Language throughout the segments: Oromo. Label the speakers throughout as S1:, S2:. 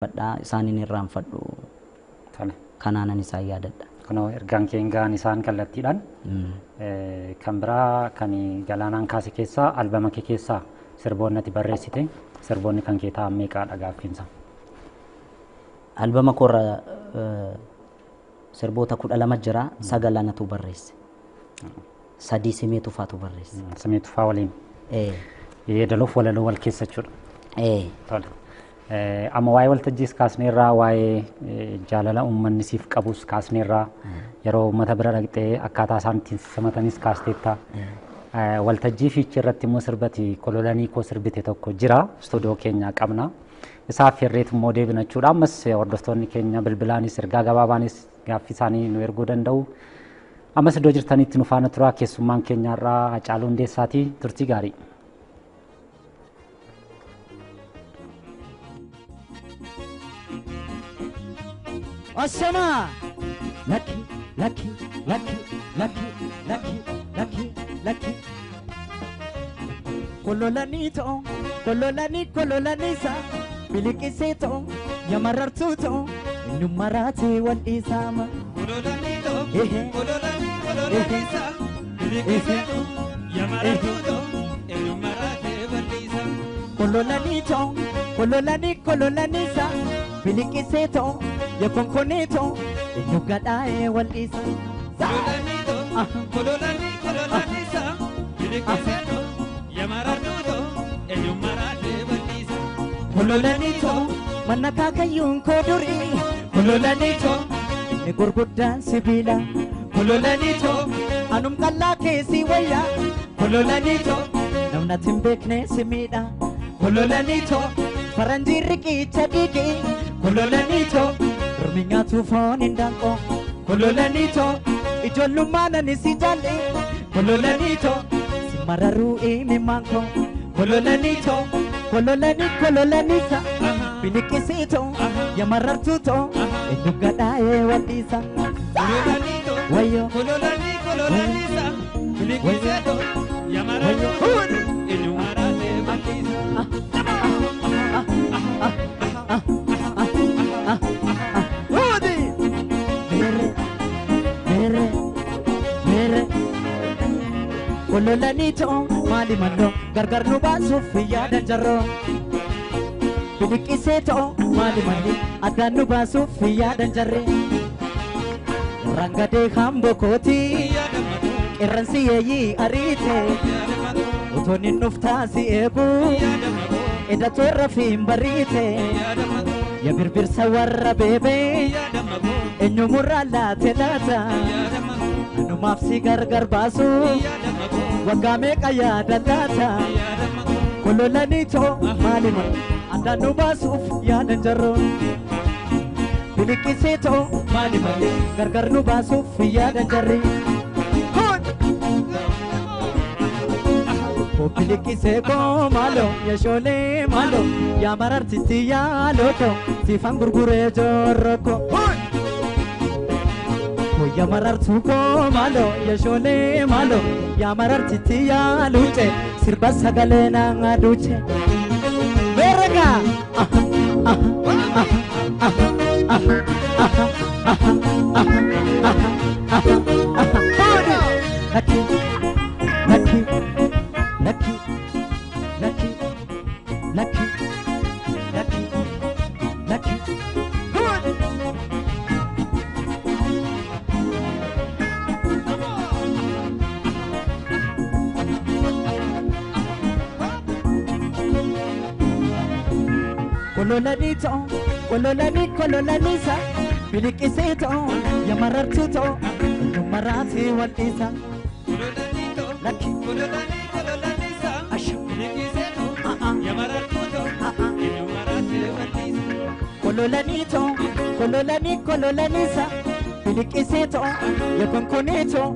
S1: Badhaa isaaniin irraanfadhu.
S2: Tole.
S1: Kanaanan isaan yaadadha.
S2: Kunoo ergaan kee hin gahan isaan kallattiidhaan. Kan biraa kan Galaanaan kaase keessaa albama kee keessaa sirboonni ati barreessite sirboonni kan kee ta'an meeqaadha gaaffiinsa?
S1: Albama koorra sirboota 12 jira, 9 anatu barreesse. 3 Simee Tufaatu barreesse.
S2: Simee Tufaa waliin. Yeedaloof walaloo wal keessa jechuudha. Tole. Amma waa'ee waltajjiis kaasneerraa, waa'ee jaalala uummanni siif qabus kaasneerraa, yeroo uummata bira dhaqxee akkaataa isaan ittiin simatanis kaasteetta. Waltajjii Fiichee irratti immoo sirbati kololanii koo sirbite tokko jira, istuudiyoo keenya qabna. Isaaf hirreet immoo deebina jechuudha. Ammas hordoftoonni keenya bilbilaanis ergaa gabaabaanis gaaffii isaanii nu erguu danda'u. Ammas iddoo jirtanitti nu faana turaa, keessummaan keenyarraa Hacaaluu Hundeessaatii, turtii gaarii.
S3: Osama! Lucky, lucky, lucky, lucky, lucky, lucky, lucky. Kololanii ta'o, kololanii kololaniisa, biliqisee ta'o, yamarartuu ta'o, inni maraatee wal dhiisaama.
S4: Kololanii ta'o, kololanii kololaniisa, biliqisee ta'o, yamarartuu ta'o, inni maraatee wal dhiisa.
S3: Kololanii ta'o, kololanii kololaniisa, biliqisee ta'o, yakonkonee ta'o, inni gadhaa'ee wal dhiisa.
S4: Kololanii ta'o, kololanii kololaniisa, biliqisee ta'o, yamarartuu ta'o, inni maraatee wal dhiisa.
S3: Kololanii ta'o, manna kaakayyuun koo durii. Kololanii ta'o, inni gurguddaan sibiila. Kololanii ta'o, anum qallaa keessi wayya. Kololanii ta'o, namni ati hin beekne si miidha. Kololanii ta'o, faranjiin riqicha dhiigi. Kololanii ta'o, ormi nyaatu foon hin danqoo. Kololanii ta'o, ijoollummaan ani si jaalle. Kololanii ta'o, si mararuu imimmaan koo. Kololanii ta'o, kololanii kololaniisa. Biliqisee ta'o, yamarartuu ta'o, eenyu gadhaa'ee wal dhiisa.
S4: Kololanii ta'o,
S3: Wayyoo.
S4: kololanii kololaniisa, biliqisee ta'o, yamarartuu ta'o, inni maraatee wal dhiisa.
S3: Hudi! Mere, mere, mere. Kololanii ta'o maali malloo gargar nu baasuuf yaada jarroo. Biliqisee ta'o maali malli addaan nu baasuuf yaadan jarree. Rangadee hamboo kooti qirransi yeeyyii ariite utoon hin dhuftaasi eegu edda toorra fi hin bariite ya birbirsa warra beebee eenyumurraa laate laata anumaaf si gargar baasu waggaa meeqa yaada laata. Kololanii ta'o maali maali addaan nu baasuuf yaadan jarroo. Biliqisee ta'o maali maali gargar nu baasuuf yaadan jarri. Biliqisee koo maaloo yashoolee maaloo yaa marartitti yaaloo koo siifan gurguree joorro koo. Yaa marartuu koo maaloo yashoolee maaloo yaa marartitti yaaluuce sirba sagalee naan aduuche. Beerega! Lucky, lucky, lucky, lucky, lucky, lucky, lucky. Come on! Kololanii ta'o, kololanii kololaniisa, biliqisee ta'o, yamarartuu ta'o, inni maraatee wal dhiisa.
S4: Kololanii ta'o,
S3: Lakki.
S4: kololanii kololaniisa,
S3: Asha.
S4: biliqisee ta'o, yamarartuu ta'o, inni maraatee wal dhiisa.
S3: Kololanii ta'o, kololanii kololaniisa, biliqisee ta'o, yakonkonee ta'o,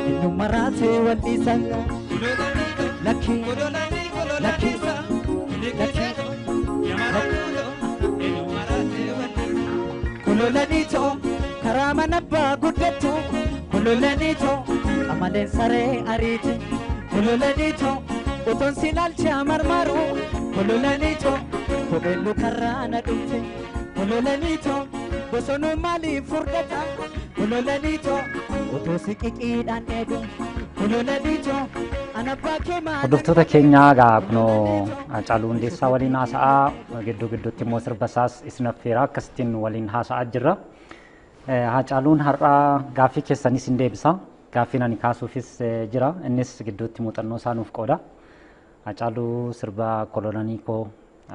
S3: inni maraatee wal dhiisa.
S4: Kololanii ta'o,
S3: Lakki.
S4: kololanii kololaniisa, biliqisee ta'o, yamarartuu ta'o, inni maraatee wal dhiisa.
S3: Kololanii ta'o, karaa mana abbaa guddattu. Kololanii ta'o, qamaleen saree ariite. Kololanii ta'o, utoon si ilaalcha marmaru. Kololanii ta'o, kopheen lukarraa na dhufte. Kololaniito bosonuu maaliif furdata kololaniito otoo siqiqiidhaan dheedu kololaniito anabbaa kee maal.
S2: Hordoftoota keenyaa egaa kunoo Haacaaluu Hundeessaa waliin haasa'aa gidduu gidduutti immoo sirba isaas isin affeeraa akkasittiin waliin haasa'aa jirra. Haacaaluun har'aa gaaffii keessanis hin deebisa. Gaaffiin ani kaasuufis jira. Innis gidduutti muuxannoo isaa nuuf qooda. Haacaaluu sirba kololanii koo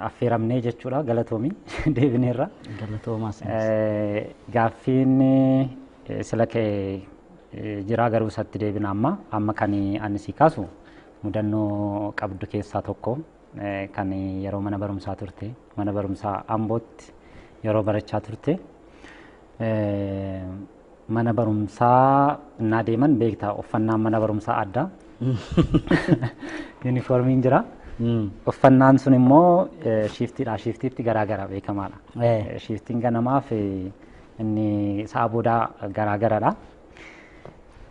S2: affeeramnee jechuudha galatoomi deebineerra.
S1: Galatoomaa sinis.
S2: Gaaffiin sila ka'e jira garuu isatti deebina amma kan ani si kaasu mudannoo qabdu keessaa tokko kan yeroo mana barumsaa turte mana barumsaa Ambootti yeroo barachaa turte mana barumsaa innaa deeman beektaa uffannaan mana barumsaa adda yuunifoormiin jira. Uffannaan sun immoo shiiftiidha shiiftiitti garaagara beekamaadha. Shiiftiin ganamaaf inni sa'a boodaa garaagaradha.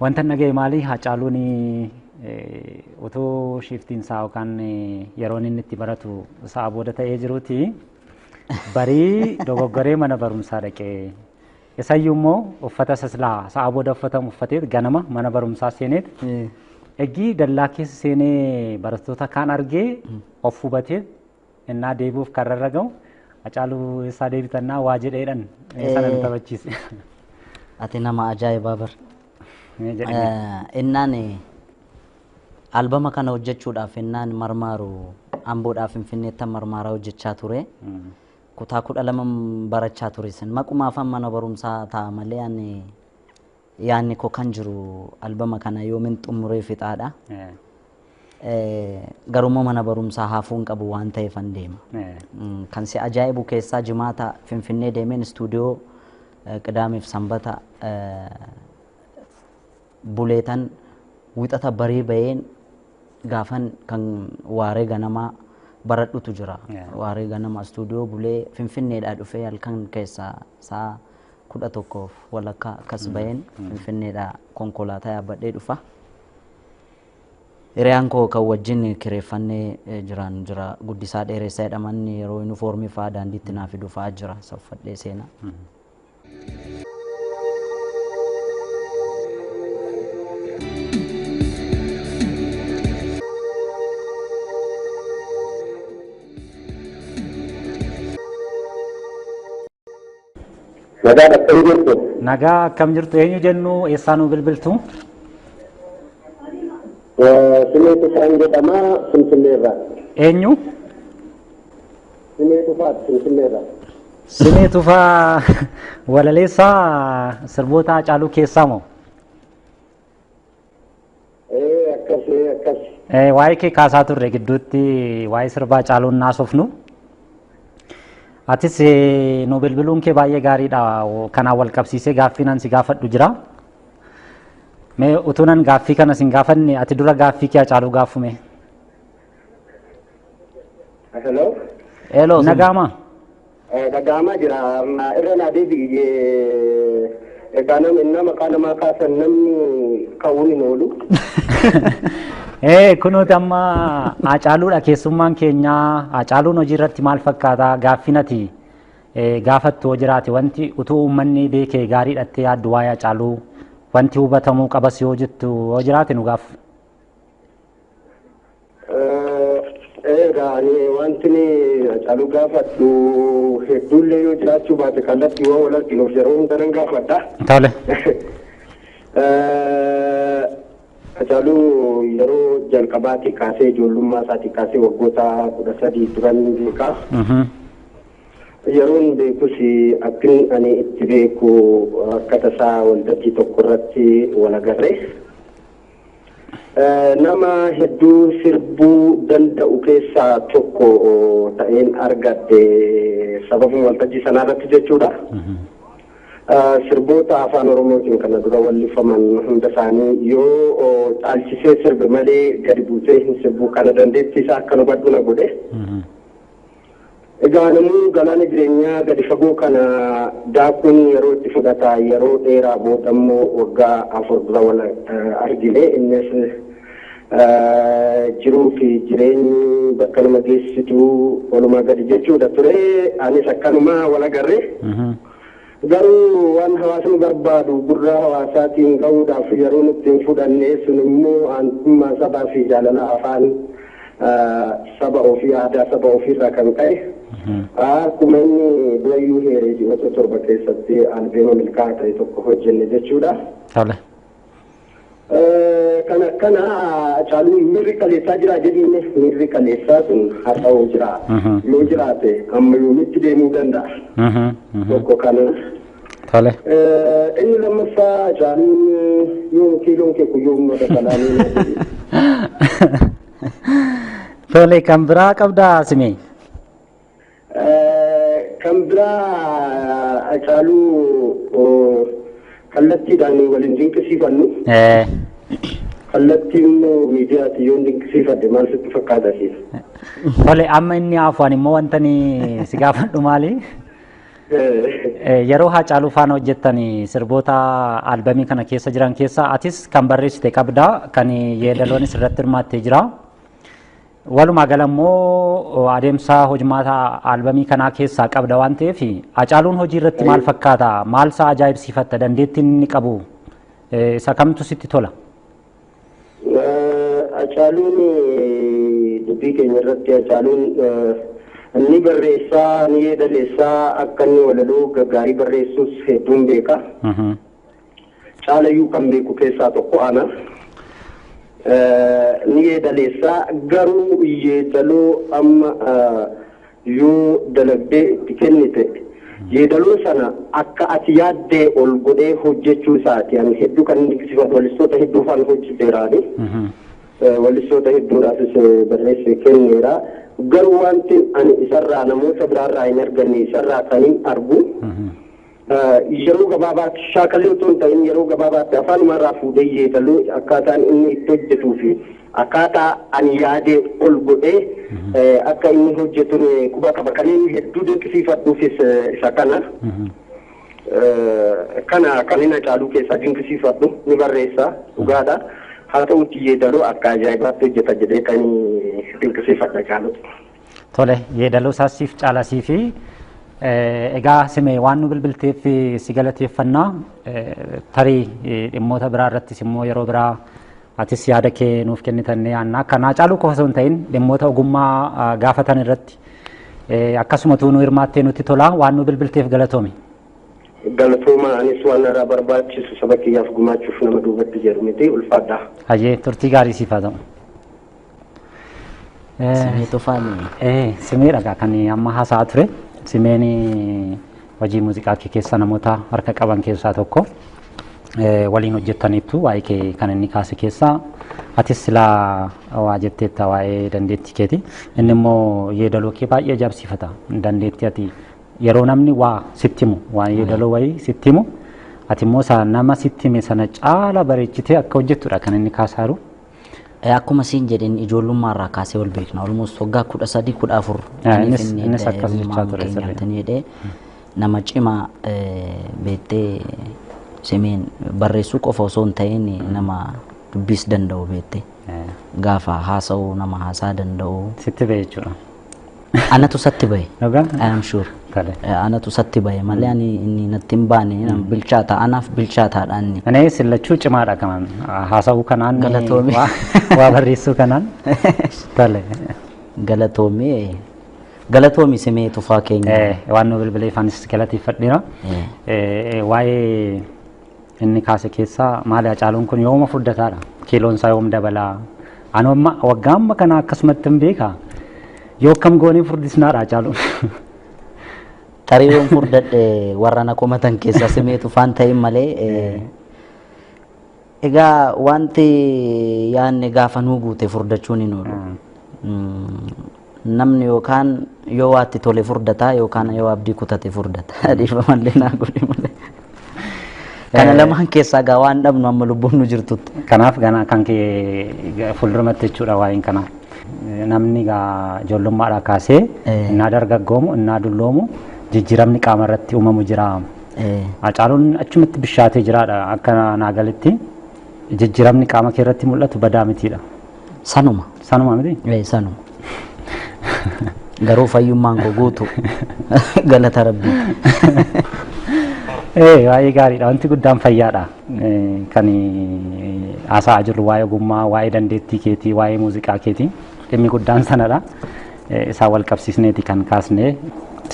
S2: Wanta dhaga'e maali Haacaaluun otoo shiiftiin isaa yookaan yeroon inni itti baratu sa'a booda ta'ee jiruuti barii dogoggoree mana barumsaa dhaqee isayyuu immoo uffata saslaa sa'a booda uffatamu uffatee ganama mana barumsaa seeneet eggii dallaa keessa seenee barattoota kaan argee of hubatee innaa deebi'uuf karra ga'u Haacaaluu isaa deebitannaa waa jedheedhan sana nu taphachiise.
S1: Ati nama ajaa'ibaa bar. Innaan albama kana hojjechuudhaaf innaan marmaaru Amboodhaaf Finfinneetti marmaaraa hojjechaa ture. Kutaa 12 barachaa ture sin maqumaafan mana barumsaa ta'a malee ani yaanni koo kan jiru albama kana yoomin xumuree fixaadha. Garuu mana barumsaa hafuu hin qabu waan ta'eefan deema. Kan si ajaa'ibu keessaa jimaata Finfinnee deemeen istuudiyoo Qidaameef Sanbata buleetan wixata barii baheen gaafan kan waaree ganamaa baradhutu jira. Waaree ganama istuudiyoo bulee Finfinneedhaa dhufee halkan keessaa sa'a 11 walakkaa akkas baheen Finfinneedhaa konkolaataa yaabbadhee dhufa. Hiriyaan koo kan wajjin kireeffannee jiran jira Guddisaa Dheeressaa jedhaman yeroo yuunifoormii fa'aa daandiitti naa fidu fa'aa jira saffadhee seenaa.
S5: Nagaa akkam jirtu?
S2: Nagaa akkam jirtu eenyu jennu eessaa nuu bilbiltu?
S5: Simee Tufaan jedhama Finfinneerraa.
S2: Eenyu?
S5: Simee Tufaa Finfinneerraa.
S2: Simee Tufaa walaleessaa sirboota Haacaaluu keessaa moo?
S5: Akkas akkas.
S2: Waa'ee kee kaasaa turre gidduutti waa'ee sirbaa Haacaaluun naasofnu. Atis nu bilbiluun kee baay'ee gaariidha. Kanaan wal qabsiisee gaaffii nan si gaafadhu jira. Mee utuu nan gaaffii kana sin gaafanne ati dura gaaffii kee Haacaaluu gaafume.
S5: Hello.
S1: Hello.
S2: Nagaama.
S5: Dhaga'amaa jira. Irra naa deebi'i. Egaa nama maqaa namaa kaasan namni ka'uun hin oolu.
S2: Kunuuti amma Haacaaluudha keessummaan keenyaa. Haacaaluun hojii irratti maal fakkaata? Gaaffiin ati gaafattu hoo jiraate wanti utuu uummanni beekee gaariidhattee yaaddu waa'ee Haacaaluu wanti hubatamuu qabas yoo jettu hoo jiraate nu gaaf.
S5: Egaa ani wanti Haacaaluu gaafadhu hedduullee yoo jiraachuu baate kallattii waan wal arginuuf yeroo hunda nan gaafadha.
S2: Tole.
S5: Haacaaluu yeroo jalqabaatii kaasee ijoollummaa isaatii kaasee waggoota 13 duran beeka. Yeroon beekus akkin ani itti beeku akka tasaa waltajjii tokko irratti wal agarre. Nama hedduu sirbuu danda'u keessaa tokko ta'een argadhe sababuma waltajjii sanaa irratti jechuudha. Sirboota afaan Oromootiin kana dura wallifaman hunda isaanii yoo caalchisee sirbe malee gadi buusee hin sirbu kana dandeettii isaa akka hubadhu na godhe. Egaa namuu galaana jireenyaa gadi fagoo kana daakuun yeroo itti fudhata yeroo dheeraa booda immoo waggaa 4 dura wal argine innis Jiruu fi jireenyi bakka nama geessitu walumaa gadi jechuudha ture. Anis akkanuma wal agarre. Garuu waan hawaasni barbaadu gurra hawaasaatiin gahuudhaaf yeroo nutti hin fudhanne, sun immoo aantummaa sabaa fi jaalala afaan saba ofii, aadaa saba ofiirraa kan ka'e. Akkuma inni durayyuu heeree ji'oota 7 keessatti albeema milkaa'aa ta'e tokko hojjenne jechuudha. Kan akkana Hacaaluu miirri kaleessaa jira jedhiine, miirri kaleessaa sun har'a hoo jira? Yoo jiraate amma yoomitti deemuu danda'a? Tokko kana. Inni lammaffaa, Hacaaluun yoo kiiloon kee kun yoomuma dabalaanii?
S2: Tole, kan biraa qabdaa, Simee?
S5: Kan biraa, Hacaaluu kallattiidhaan waliin dinqisiifannu. Kallattii immoo miidiyaatti yoon dinqisiifadhe maal sitti fakkaata siif?
S2: Tole, amma inni hafuun immoo wanta ni si gaafadhu maali? Yeroo Haacaaluu faana hojjettan sirboota albamii kana keessa jiran keessa atis kan barreessite qabda, kan yeedaloonis irratti hirmaattee jira. Walumaa gala immoo adeemsa hojmaata albamii kanaa keessaa qabda waan ta'eef, Haacaaluun hojii irratti maal fakkaata? Maal isaa ajaa'ibsiifatta? Dandeettiin inni qabu isa kamtu sitti tola?
S5: Hacaaluun, dubbii keenya irratti, Hacaaluun ni barreessaa, ni yeedaleessaa, akka inni walaloo gaggaarii barreessus hedduun beeka. Caalayyuu kan beeku keessaa tokko ana. Ni yeedaleessaa, garuu yeedaloo amma yoo dalagdee itti kennite yeedaloo sana akka ati yaaddee ol godhee hojjechuu isaati. Ani hedduu kan dinqisiifadhu, wallistoota hedduu faana hojjeteeraani. Wallistoota hedduudhaafis barreessee kenneera. Garuu wanti ani isarraa namoota biraarraa hin arganne isarraa kan hin argu, yeroo gabaabaatti shaakallee otoo hin ta'in yeroo gabaabaatti afaanumarraa fuudhee yeedaloo akkaataan inni itti hojjetuu fi akkaataa ani yaadee ol godhee akka inni hojjetu quba qaba. Kan inni hedduu dinqisiifadhuufis isa kana. Kana kan inni Hacaaluu keessaa dinqisiifadhu, ni barreessa dhugaadha. Haa ta'utti yeedaloo akka ajaa'ibaatti hojjeta jedhee kan dinqisiifadha Hacaaluu.
S2: Tole, yeedaloo isaas siif caalasii fi egaa Simee, waan nu bilbilteef si galateeffannaa. Tarii dhimmoota biraa irrattis immoo yeroo biraa atis yaada kee nuuf kennitannee yaanna. Kan Hacaaluu qofa osoo hin ta'in dhimmoota ogummaa gaafatan irratti akkasumatu nu hirmaattee nutti tola. Waan nu bilbilteef galatoomi.
S5: Galatooma, anis waan irraa barbaachisu saba kiyyaaf gumaachuuf nama duubatti jedhu miti, ulfaadha.
S2: Hayyee, turtii gaarii siif haa ta'u.
S1: Simee Tufaan.
S2: Simee dhagaa kan amma haasa'aa ture. Simeen hojii muuziqaa kee keessa namoota harka qaban keessaa tokko. Waliin hojjettaniittu. Waa'ee kee kan inni kaase keessaa atis silaa waa jetteetta waa'ee dandeettii keeti. Inni immoo yeedaloo kee baay'ee ajaa'ibsiifata. Dandeettii ati yeroo namni waa sitti himu, waan yeedaloo wayii sitti himu, ati immoo isa nama sitti hime sana caala bareechitee akka hojjettudha kan inni kaasaa jiru.
S1: Akkuma siin jedhin, ijoollummaa irraa kaasee wal beekna. Almost waggaa 13, 14.
S2: Innis akkas jechaa ture sirrii.
S1: Jedhee nama cimaa beektee, Simeen barreessuu qofa osoo hin ta'in nama dubbiis danda'u beektee. Gaafa haasa'u nama haasaa danda'u.
S2: Sitti ba'e jechuudha.
S1: Anatu satti bahe.
S2: Dhugaa?
S1: I am sure.
S2: Tole.
S1: Anatu satti bahe malee ani inni natti hin baane, nama bilchaataa, anaaf bilchaataadha inni.
S2: Ani sillachuu cimaadha kaman haasa'uu kanaan.
S1: Galatoomi.
S2: Waa barreessuu kanaan. Tole.
S1: Galatoomii, galatoomi Simee Tufaa keenya.
S2: Waan nu bilbileef anis galateeffadheera. Waa'ee inni kaase keessaa maali, Hacaaluun kun yooma furdataadha? Kiiloon isaa yoom dabalaa? Ani amma waggaa amma kana akkasumatti hin beekaa. Yoo akkam goonee furdisnaadha Hacaaluun?
S1: Tarii yoon furdadhe warra na komatan keessaa Simee Tufaan ta'in malee, egaa wanti yaadne gaafa nuu guute furdachuun hin oolu. Namni yookaan yoo waatti tole furdataa yookaan yoo abdii kutate furdata. Dhiifamallee naa godhi malee. Kana lamaan keessaa gaa waan dhabnu amma lubbuun nu jirtutti.
S2: Kanaaf gana kan kee fuuldurumatti jechuudha waa'een kanaa. Namni gaa ijoollummaadhaa kaasee innaa dargaggoomu, innaa dulloomu jijjiiramni qaama irratti uumamu jira. Hacaaluun achumatti bishaatee jiraadha, akka naa galitti jijjiiramni qaama kee irratti mul'atu badaa mitiidha.
S1: Sanuma.
S2: Sanuma miti?
S1: Sanuma. Garuu fayyummaan koo guutu galata rabbii.
S2: Baay'ee gaariidha. Wanti guddaan fayyaadha. Kan haasa'aa jirru waa'ee ogummaa, waa'ee dandeettii keetii, waa'ee muuziqaa keetii. Dhimmi guddaan sanadha. Isaan wal qabsiisneeti kan kaasne.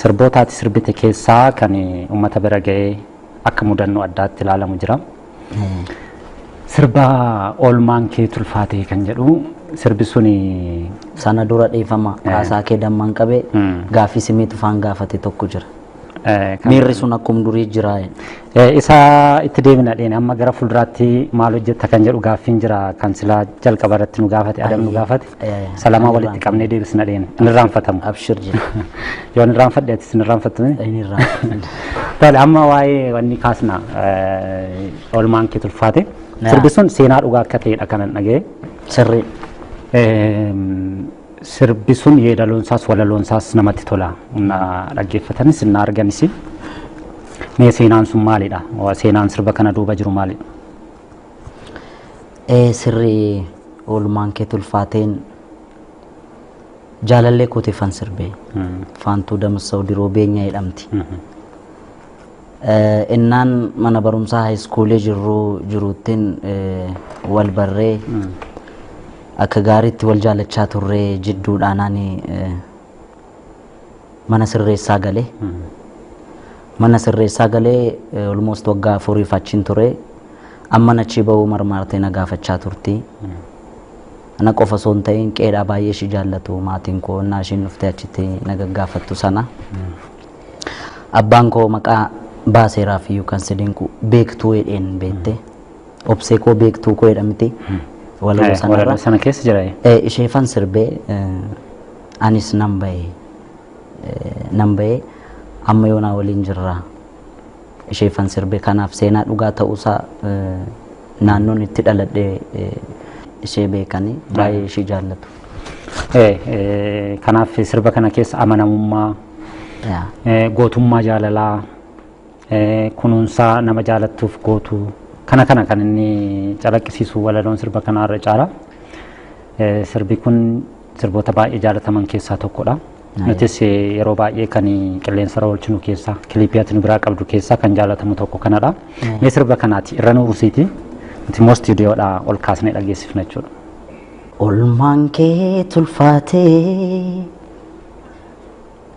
S2: Sirboota ati sirbite keessaa kan uummata bira ga'ee akka mudannoo addaatti ilaalamu jira. Sirba oolmaan kee tulfaate kan jedhu sirbi suni
S1: Sana dura dhiifama haasaa kee dammaan qabee gaaffii simii tufaan gaafate tokko jira. Miirri sun akkuma durii jira.
S2: Isa itti deebina dheene amma gara fuulduraatti maal hojjetta kan jedhu gaaffiin jira kan silaa jalqaba irratti nu gaafate Adam nu gaafate. Salamaa walitti qabnee deebisna dheene hin irraanfatamu.
S1: Abshir jira.
S2: Yoo hin irraanfadhe atis hin irraanfattu.
S1: Hin irraanfadhu.
S2: Tole amma waa'ee wanni kaasna oolmaan kee tulfaate. Sirbi sun seenaa dhugaa akka ta'edha kanan dhaga'e.
S1: Sirrii.
S2: Sirbi sun yeedaloonsaas walaloonsaas namatti tola. Na dhaggeeffatanis na arganis. Mee seenaan sun maalidha? Seenaan sirba kana duuba jiru maalidha?
S1: Sirri oolmaan kee tulfaateen jaalallee kooteeffan sirbee. Faantuu Damissa'u Diroo Beenyaa jedhamti. Innaan mana barumsaa haayiskuulii jiruuttiin wal barree akka gaariitti wal jaalachaa turree jidduudhaan ani mana sirreessaa galee. Mana sirreessaa galee almost waggaa 4 achiin ture. Amma achi bahuu marmaartee na gaafachaa turti. Ana qofa osoo hin ta'in qeedhaa baay'ee ishii jaallatu maatiin koo innaa ishiin dhuftee achitti na gaggaafattu sana. Abbaan koo maqaa baaseeraaf iyyuu kan si dinqu beektuu jedheen beekte. Obsee koo beektuu koo jedhamti. Walaloo sanarra.
S2: Walaloo sana keessa jira.
S1: Isheefan sirbee anis nan bahee amma yoonaa waliin jirra. Isheefan sirbee kanaaf seenaa dhugaa ta'uusaa naannoon itti dhaladhee ishee beekanii baay'ee ishee jaallatu.
S2: Kanaaf sirba kana keessa amanamummaa, gootummaa jaalalaa, kunuunsaa nama jaalattuuf gootu kana kana kan inni calaqqisiisu walaloon sirba kanaa irra caala. Sirbi kun sirboota baay'ee jaalataman keessaa tokkodha. Nutis yeroo baay'ee kan qilleensa irra oolchinu keessaa kilipii ati nu biraa qabdu keessaa kan jaalatamu tokko kanadha. Mee sirba kanaati irra nu buusiiti. Nuti immoo istuudiyoodhaa ol kaasnee dhageessifna jechuudha.
S1: Oolmaan kee tulfaatee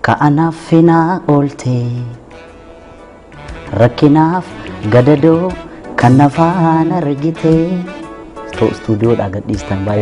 S1: ka'anaaf finaa ooltee rakkinaaf gadadoo kan nafaan argitee. Istuudiyoodhaa gadhiistan baay'ee.